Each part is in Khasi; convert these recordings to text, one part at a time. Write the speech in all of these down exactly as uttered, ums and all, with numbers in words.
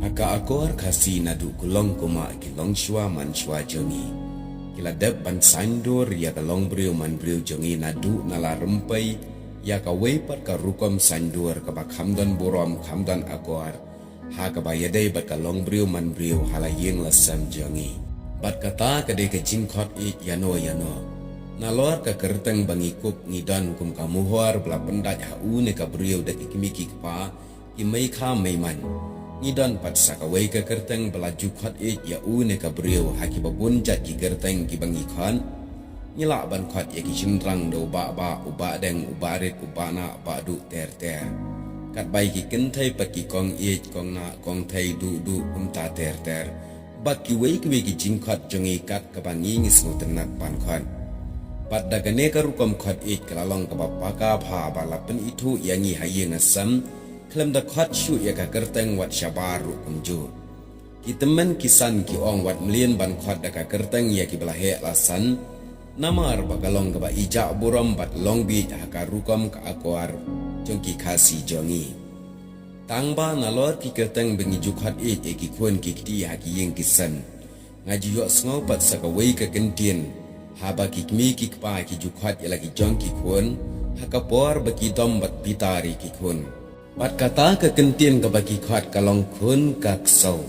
Ha ka akor Khasi naduh kulong kumah ki longshuwa manshuwa jong ngi, ki la dep ban saiñdur ïa ka longbriew manbriew jong ngi naduh na la rympei ïa kawei pat ka rukom saiñdur kaba kham don burom kham don akor, ha kaba ïadei bad ka longbriew manbriew ha la ïing la sem jong ngi. Bad kata ka dei ka jingkhot ïeit ïano ïano. Nalor ka kyrteng ba ngi kup ngi don kum ka muhor ba la pyndait ha u ne ka briew da ki kmie ki kpa, ki mei kha mei man. Ngi don pat sa kawei ka kyrteng ba la ju khot ïeit ïa u ne ka briew ha kiba bun jait ki kyrteng kiba ngi khot. Ngi lah ban khot ïa ki shynrang da u Bah Bah, u Bah Deng, u Bah Rit, u Bah Nah, Bah Duh ter ter. Katba ïa ki kynthei pat ki Kong Ïeit, Kong Nah, Kong Thei, Duh Duh, kumta ter ter. Bad kiwei kiwei ki jingkhot jong ngi kat kaba ngi ngi sngewtynnat ban khot. Bad da kane ka rukom khot ïeit ka la long kaba paka bha ba la pynithuh ïa ngi ha ïing ha sem, khlem da khot shuh ïa ka kyrteng wat shabar ruh kumjuh. Ki tymmen ki san ki ong wat mlien ban khot da ka kyrteng ïa kiba la heh la san, namar ba ka long kaba ïeit burom bad long bieit ha ka rukom ka akor jong ki Khasi jong ngi. Tang ba nalor ki kyrteng ba ngi ju khot ïeit ïa ki khun ki kti ha ki ïing ki sem, nga ju ïohsngew pat sa kawei ka kyntien, haba ki kmie ki kpa ki ju khot ïa la ki jong ki khun ha ka por ba ki dom bad bitar ïa ki khun. Bad kata ka kyntien kaba ki khot ka long khun ka ksew.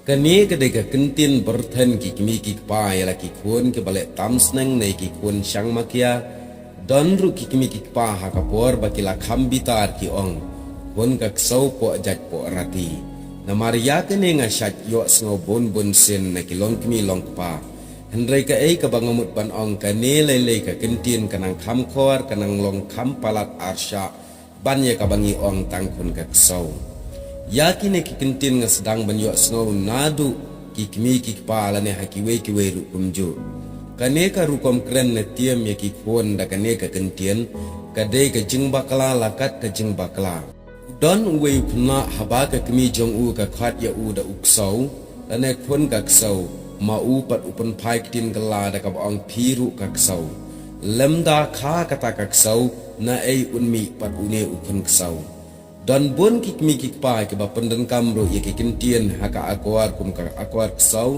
Kane ka dei ka kyntien byrthen ki kmie ki kpa ïa la ki khun kiba leh tam sneng ne ki khun shang makia. Don ruh ki kmie ki kpa ha ka por ba ki la kham bitar ki ong, khun ka ksew poh jait poh rati. Namar ïa kane nga shait ïohsngew bun bun sien na ki longkmie longkpa. Hynrei kaei kaba nga mut ban ong, kane lei lei ka kyntien ka nang kham khor, ka nang long kham palat arshah ban ïa kaba ngi ong tang khun ka ksew. Ïa kine ki kyntien nga sdang ban ïohsngew naduh ki kmie ki kpa lane ha kiwei kiwei ruh kumjuh. Kane ka rukom kren ne tiem ïa ki khun da kane ka kyntien ka dei ka jingbakla la kat ka jingbakla. U don uwei u khynnah haba ka kmie jong u ka khot ïa u da u ksew lane khun ka ksew, ma u pat u pynphai ktien kylla da kaba ong phi ruh ka ksew. Lymda kha kata ka ksew, naei un mih pat une u khun ksew. Don bun ki kmie ki kpa kiba pyndonkam ruh ïa ki kyntien ha ka akor kum ka akor ksew,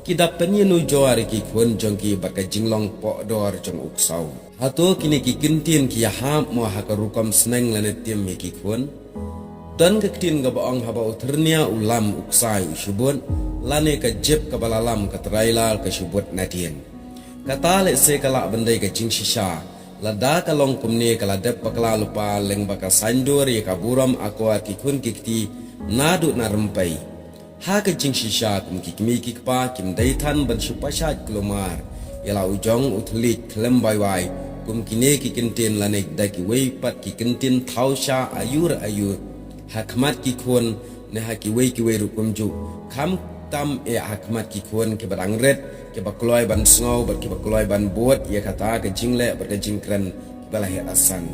ki da pynïanujor ïa ki khun jong ki bad ka jinglong pohdor jong u ksew. Hato kine ki kyntien ki ïahap mo ha ka rukom sneng lane tiem ïa ki khun? Don ka ktien kaba ong haba u thyrnia u lam u ksai u shibut, lane ka jip kaba la lam ka trai lal ka shibut nadien. Kata lehse ka lah ban dei ka jingshisha, lada ka long kumne ka la dep bakla lypa lyngba ka saiñdur ïa ka burom akor ki khun ki kti naduh na rympei. Ha ka jingshisha kum ki kmie ki kpa kim dei than ban shu pashait kulmar ïa la u jong u thylliej khlem wai wai kum kine ki kyntien lane da kiwei pat ki kyntien thaw sha aiur aiur ha khmat ki khun ne ha kiwei kiwei ruh kumjuh, khamtam eh ha khmat ki khun kiba dang rit, kiba kloi ban sngew bad kiba kloi ban bud ïa kata ka jingleh bad ka jingkren kiba la heh la san.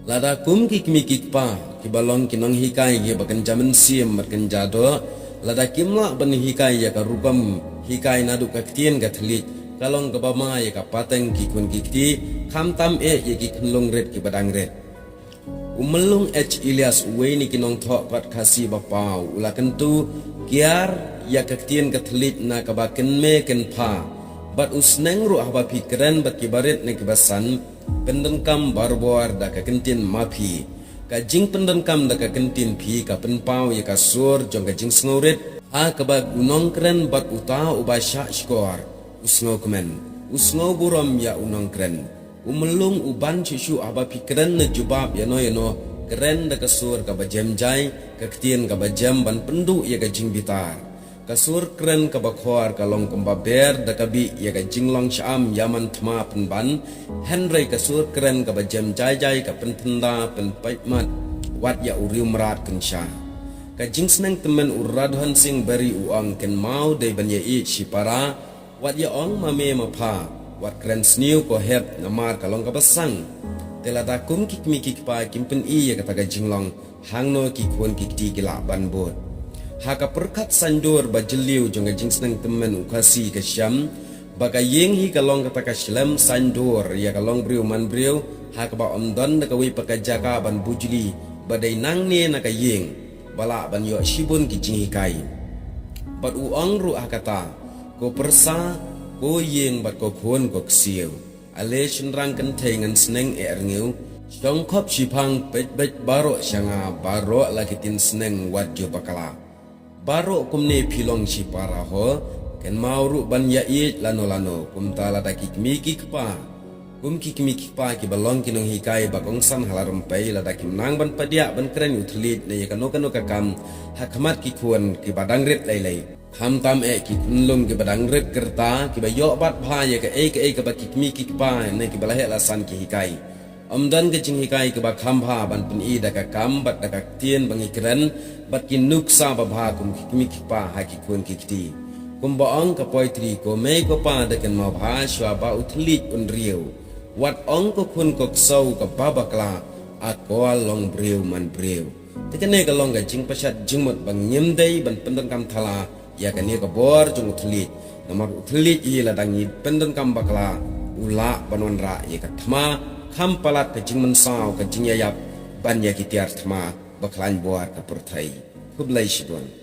Lada kum ki kmie ki kpa kiba long ki nonghikai kiba kynja mynsiem bad kynja doh, lada kim lah ban hikai ïa ka rukom hikai naduh ka ktien ka thylliej, ka long kaba ma ïa ka pateng ki khun ki kti, khamtam eh ïa ki khunlung rit kiba dang rit. U Myllung H Elias, uwei na ki nongthoh kot Khasi ba paw, u la kyntu kiar ïa ka ktien ka thylliej na kaba kynmaw kynpha bad u sneng ruh haba phi kren bad kiba rit ne kiba san, pyndonkam barabor da ka kyntien ma phi. Ka jingpyndonkam da ka kyntien phi ka pynpaw ïa ka sur jong ka jingsngewrit ha kaba u nongkren bad uta uba shah shkor u sngewkmen, u sngew burom ïa u nongkren. U Myllung u ban shuh shuh haba phi kren ne jubab ïano ïano, kren da ka sur kaba jem jai, ka ktien kaba jem ban pynduh ïa ka jingbitar. Ka sur kren kaba khor ka long kumba ber da ka bih ïa ka jinglong sham ïa man thma pynban, hynrei ka sur kren kaba jem jai jai ka pynpynda pynpait mat wat ïa u riewmrad kynsha. Ka jingsneng tymmen u Radhon Singh Beri u ong, kynmaw dei ban ïa ïeit shipara, wat ïa ong ma me ma pha, wat kren sniew ko hep namar ka long kaba sang. Te lada kum ki kmie ki kpa kim pyni ïa kata ka jinglong, hangno ki khun ki kti ki lah ban bud? Ha ka pyrkhat saiñdur ba jylliew jong ka jingsneng tymmen u Khasi ka shem ba ka ïing hi ka long kata ka shlem saiñdur ïa ka longbriew manbriew, ha kaba ym don da kawei pat ka jaka ban bujli ba dei nangne na ka ïing ba lah ban ïoh shibun ki jinghikai. Bad u ong ruh ha kata, ko pyrsa, ko ïing bad ko khun ko ksiew, ale shynrang kynthei ngan sneng eh rngiew, shong khop shiphang peit beit baroh sha nga, baroh la ki ktien sneng wat ju bakla. Baroh kumne phi long shipara ho, kynmaw ruh ban ïa ïeit lano lano, kumta lada ki kmie ki kpa, kum ki kmie ki kpa kiba long ki nonghikai ba kongsan ha la rympei, lada kim nang ban pdiah ban kren u thylliej ne ïa kano kano ka kam ha khmat ki khun kiba dang rit lei lei, khamtam eh ki khunlung kiba dang rit kyrta, kiba ïoh bat bha ïa kaei kaei kaba ki kmie ki kpa ne kiba la heh la san ki hikai. Ym don ka jinghikai kaba kham bha ban pyni da ka kam bad da ka ktien ba ngi kren bad ki nuksa babha kum ki kmie ki kpa ha ki khun ki kti. Kumba ong ka poetry, ko mei ko pa da kynmaw bha shuwa ba u thylliej un riew. Wat ong ko khun ko ksew kaba bakla, a ko long briew man briew. Te kane ka long ka jingpashat jingmut ba ngim dei ban pyndonkam thala ïa kane ka bor jong u thylliej. Namar u thylliej hi lada ngi pyndonkam bakla, u lah ban wanrah ïa ka thma, kham palat ka jingmynsaw ka jingïaïap ban ïa ki tiar thma ba khlaiñ bor ka pyrthei. Khublei shibun.